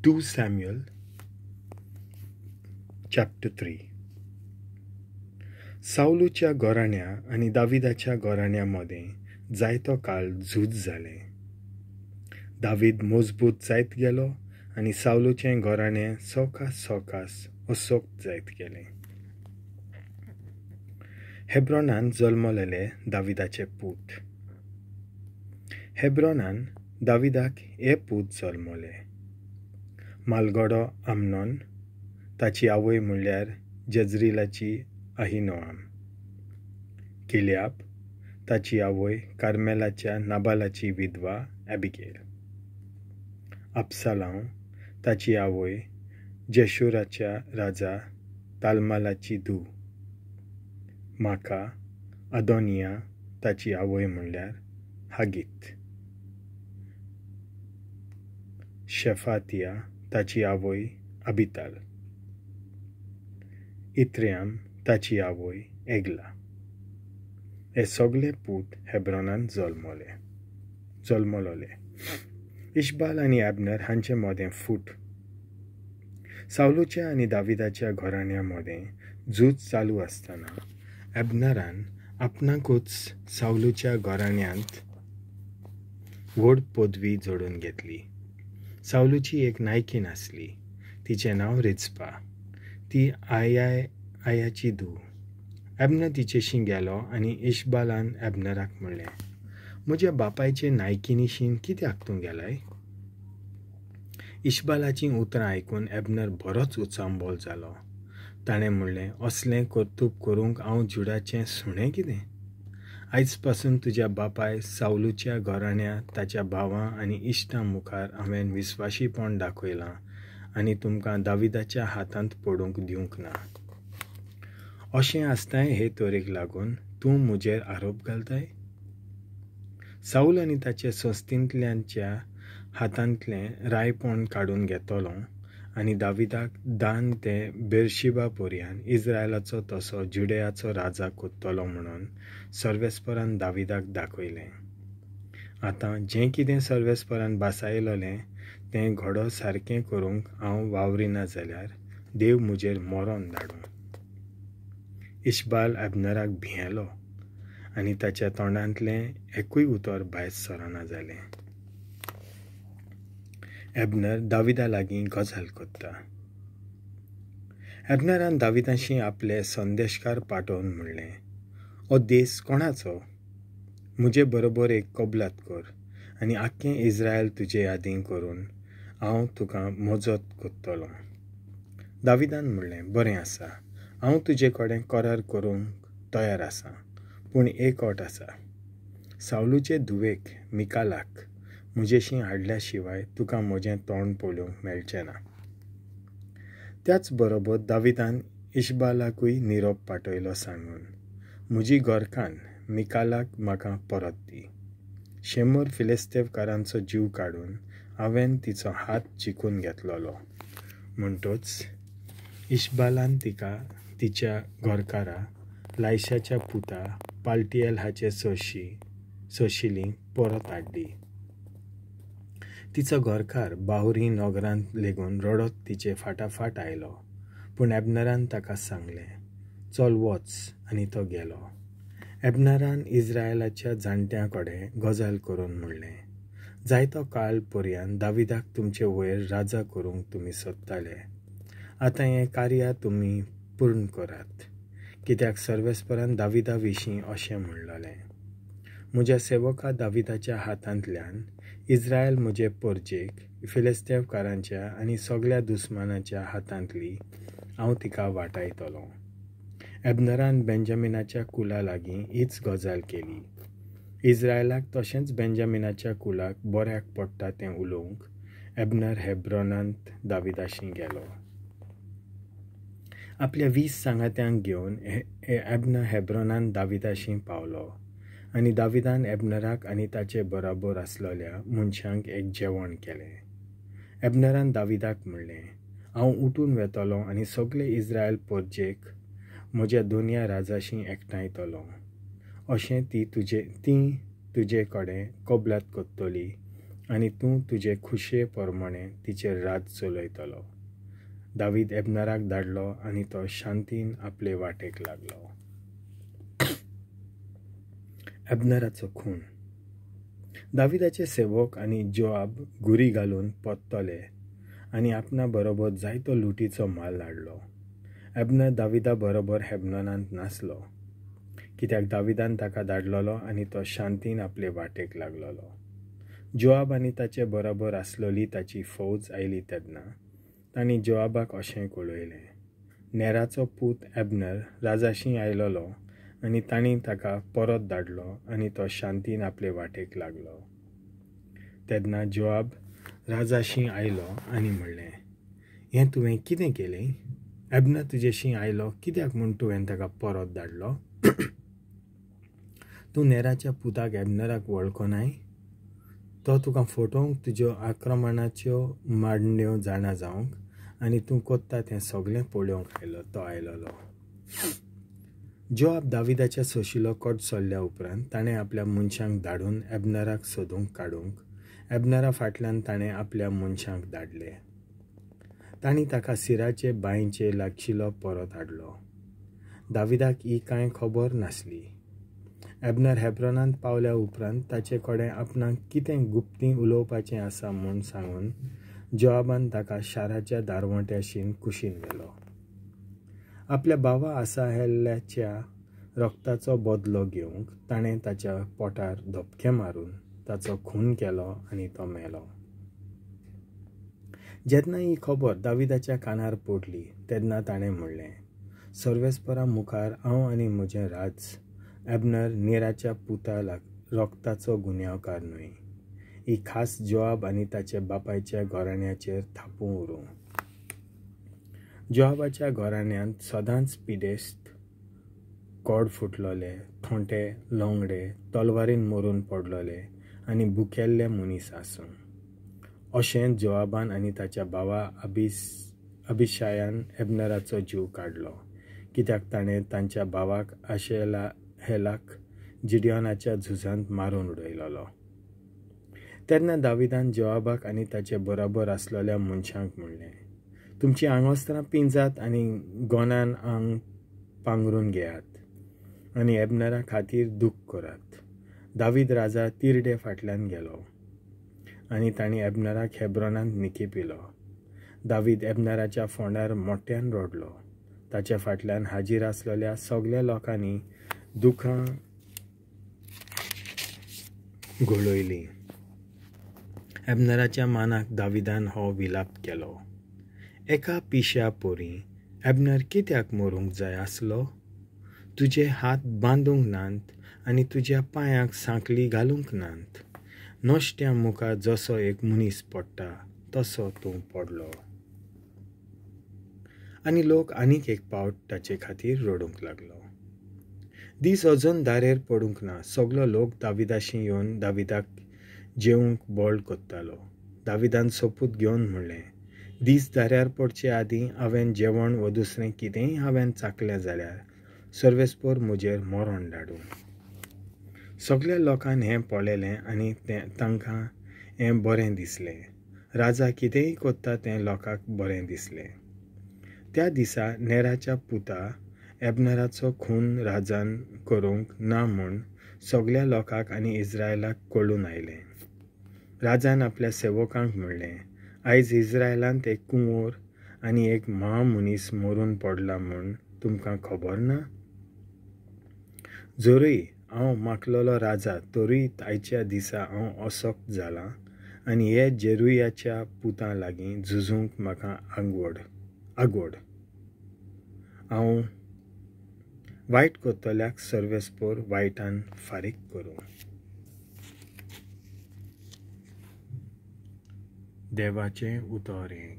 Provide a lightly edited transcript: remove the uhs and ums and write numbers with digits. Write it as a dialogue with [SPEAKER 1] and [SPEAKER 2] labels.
[SPEAKER 1] 2 Samuel chapter 3. सावलूच्या घराण्या आनी दाविदाच्या घराण्या मदें जायतो काळ झूज जालें. दावीद मजबूत जायत गेलो आनी सावलूचें घराणें सवकास सवकास असोक्त जायत गेलें. हेब्रॉनान जल्मलेले दाविदाचे पूत. हेब्रॉनान दाविदाक हे पूत जल्मले: मालगडो आमनोन, ताची आवय म्हणल्यार जेज्रिलाची अहिनोआम; किल्याब, ताची आवय कार्मेलाच्या नाबालाची विधवा ॲबिगेल; अबसालोम, ताची आवय जेशुराच्या राजा ताल्मालाची धूव; माका, अदोनिया, ताची आवय म्हणल्यार हागीत; शेफातिया, ताची आवय अबिताल; इत्र्याम, ताची आवय एगला. हे सगळे पूत हेब्रॉनान जल्मलोले. इशबाल आनी ॲबनर हांचे मदें फूट. सावलूच्या आनी दाविदाच्या घराण्या मदें झूज चालू आसतना ॲबनरान आपणाकूच सावलूच्या घराण्यांत व्हड पदवी जोडून घेतली. सावलूची एक नायकीन आसली, तिचें नांव रिज्पा. ती आयाची धूव. ॲबनर तिचेशी गेलो आनी इशबालान ॲबनराक म्हणलें, म्हज्या बापायचे नायकिनीशीन कित्याक तूं गेलाय? इशबालाचीं उतरां आयकून ॲबनर बरोच उचांबळ जालो. ताणें म्हणलें, असलें कर्तूब करूंक हांव जुडाचें सुणें कितें? आयज पासून तुज्या बापाय सावलूच्या घराण्या, ताच्या भावां आनी इश्टां मुखार हांवें विस्वाशीपण दाखयलां आनी तुमकां दाविदाच्या हातांत पडूंक दिवंक ना. अशें आसताय हे तरेक लागून तूं म्हजेर आरोप घालताय? सावल आनी ताचे संस्थेंतल्यांच्या हातांतलें रायपण काडून घेतलो आनी दाविदाक दान ते बेरशिबा पर्यान इस्रायलाचो तसो जुडेयाचो राजा कोत्तलो म्हणून सर्वेस्परान दाविदाक दाखयलें. आतां जें कितें सर्वेस्परान भासायलोलें तें घोडो सारकें करूंक हांव वावरिना जाल्यार देव म्हजेर मरोन धाडूं. इशबाल ॲबनराक भियेलो आनी ताच्या तोंडांतलें एकूय उतर भायर सरना जालें. ॲबनर दाविदा लागीं गजाल कोत्ता. ॲबनरान दाविदाशी आपले संदेशकार पाठोवन म्हणलें, हो देस कोणाचो? म्हजे बरोबर एक कबलात कर आनी आख्खें इस्रायल तुजे यादीं करून हांव तुका मजत कोत्तलो. दाविदान म्हणलें, बरें आसा, हांव तुजे कडेन करार करूंक तयार आसा, पूण एक अट आसा. सावलूचे धुवेक मिकालाक म्हजेशी हाडल्या शिवाय तुका म्हजें तोंड पळोवंक मेळचें ना. त्याच बरोबर दाविदान इशबालाकूय निरोप पाठयलो सांगून, म्हजी घरकान्न मिकालाक म्हाका परत दी. 100 फिलिस्तेवकारांचो जीव काडून हांवें तिचो हात जिखून घेतलोलो. म्हणटच इशबालान तिका तिच्या घरकारा लायशाच्या पुता पाल्टियल हाचे सोशिली परत हाडली. तिचो घरकार बाहुरी नगरांत लेगून रडत तिचे फाटाफाट आयलो, पूण ॲबनरान ताका सांगलें, चल वच, आनी तो गेलो. ॲबनरान इस्रायलाच्या जाणट्यां कडेन गजाल करून म्हणलें, जायतो काळ पर्यान दाविदाक तुमचे वयर राजा करूंक तुमी सोदताले. आतां हें कार्य तुमी पूर्ण करात, कित्याक सर्वेस्परान दाविदा विशीं अशें म्हणलोलें, म्हज्या सेवका दाविदाच्या हातांतल्यान इस्रायल म्हजे परजेक फिलिस्तेवकारांच्या आनी सगळ्या दुस्मानाच्या हातांतली हांव तिका वाटायतलो. ॲबनरान बेंजामिनाच्या कुला लागीं हीच गजाल केली. इस्रायलाक तशेंच बेंजामिनाच्या कुलाक बऱ्याक पडटा तें उलोवंक ॲबनर हेब्रॉनांत दाविदाशी गेलो. आपल्या 20 सांगात्यांक घेवन ॲबनर हेब्रॉनांत दाविदाशी पावलो आनी दाविदान ॲबनराक आनी ताचे बराबर आसलेल्या मनशांक एक जेवण केलें. ॲबनरान दाविदाक म्हणलें, हांव उठून वेतलो आनी सगळे इस्रायल परजेक म्हज्या दोनया राजाशी एकठांयतलो. अशें ती तुजे कडेन कबलात कोत्तली आनी तूं तुजे खुशये प्रमाणे तिचेर राज चलयतलो. दावीद एबनराक धाडलो आनी तो शांतीन आपले वाटेक लागलो. एबनराचो खून. दाविदाचे सेवक आनी जोआब गुरी घालून परतले आनी आपणा बरोबर जायतो लुटीचो माल हाडलो. एबनर दाविदा बरोबर हेब्रोनांत नासलो, कित्याक दाविदान ताका धाडलेलो आनी तो शांतीन आपले वाटेक लागलेलो. जोआब आनी ताचे बरोबर आसलेली ताची फौज आयली तेन्ना तांणी जोआबाक अशें कळयलें, नेराचो पूत एबनर राजाशी आयलेलो आनी तांणी ताका परत धाडलो आनी तो शांतीन आपले वाटेक लागलो. तेन्ना जोआब राजाशी आयलो आनी म्हणलें, हें तुवें कितें केलें? एबनर तुजेशी आयलो कित्याक म्हूण तुवें ताका परत धाडलो? तूं नेराच्या पुताक एबनराक वळखनाय? तो तुका फटोवंक, तुज्यो आक्रमणाच्यो मांडण्यो जाणा जावंक आनी तूं कोत्ता तें सगळें पळोवंक आयलो तो आयलोलो. जोआब दाविदाच्या सोशिलो कोट सोडल्या उपरांत ताणें आपल्या मनशांक धाडून एबनराक सोदूंक काडूंक एबनरा फाटल्यान ताणें आपल्या मनशांक धाडले. तांणी ताका सिराचे बांयचे लागशिलो परत हाडलो. दाविदाक ही कांय खबर नासली. एबनर हेब्रोनांत पावल्या उपरांत ताचे कडेन आपणाक कितें गुप्तीं उलोवपाचें आसा म्हूण सांगून जोआबान ताका शाराच्या दारवंट्याशीन कुशीन व्हेलो. आपल्या भावा आसाहेल्याच्या रक्ताचो बदलो घेवंक ताणें ताच्या पोटार धपके मारून ताचो खून केलो आनी तो मेलो. जेन्ना ही खबर दाविदाच्या कानार पडली तेन्ना ताणें म्हणलें, सर्वेस्परा मुखार हांव आनी म्हजें राज एबनर नेराच्या पुता रक्ताचो गुन्यांवकार न्हय. ही खास जोआब आनी ताच्या बापायच्या घराण्याचेर थापूं उरूं. जोआबाच्या घराण्यांत सदांच पिडेस्त, कोड फुटलोले, थोंटे, लोंगडे, तलवारीन मरून पडलोले आनी भुकेल्ले मनीस आसूं. अशें जोआबान आनी ताच्या भावा अभिशायान एबनराचो जीव काडलो, कित्याक ताणें तांच्या भावाक आशेलाक जिडियोनाच्या झुजांत मारून उडयलोलो. तेन्ना दाविदान जोआबाक आनी ताचे बरोबर आसलेल्या मनशांक म्हणलें, तुमचीं आंगवस्त्रां पिंजात आनी गोनान आंग पांगरून घेयात आनी एबनरा खातीर दूख करात. दावीद राजा तिरडे फाटल्यान गेलो आनी तांणी एबनराक हेब्रोनांत निखेपिलो. दावीद एबनराच्या फोंडार मोट्यान रडलो. ताच्या फाटल्यान हाजीर आसलेल्या सगल्या लोकांनी दुखां घोळयलीं. एबनराच्या मानाक दाविदान हो विलाप केलो, एका पिश्या पोरी एबनर कित्याक मरूंक जाय आसलो? तुजे हात बांदूंक नात आनी तुज्या पांयांक सांखळी घालूंक नात. नश्ट्या मुखार जसो एक मनीस पडटा तसो तूं पडलो. आनी लोक आनीक एक पावट ताचे खातीर रडूंक लागलो. दीस अजून दारेर पडूंक ना. सगलो लोक दाविदाशी येवन दाविदाक जेवंक बळ कोत्तालो. दाविदान सोपूत घेवन म्हणलें, दीस दाऱ्यार पडचे आदीं हांवें जेवण वा दुसरें कितेंय हांवें चाकलें जाल्यार सर्वेस्पोर म्हजेर मरण धाडूं. सगल्या लोकान हें पळयलें आनी तांकां हें बरें दिसलें. राजा कितेंय कोत्ता तें लोकांक बरें दिसलें. त्या दिसा नेराच्या पुता एबनराचो खून राजान करूंक ना म्हूण सगल्या लोकांक आनी इस्रायलाक कळून आयलें. राजान आपल्या सेवकांक म्हणलें, आयज इस्रायलांत एक कुंवर आनी एक म्हामनीस मरून पडला म्हूण तुमकां खबर ना? जरूय हांव माकलोलो राजा तरूय आयच्या दिसा हांव असक्त जालां आनी हे जेरुयाच्या पुतां लागीं झुजूंक म्हाका आगवड. हांव वायट करतल्याक सर्वेस्पोर वायटान फारीक करूं. देवाचें उतर हें.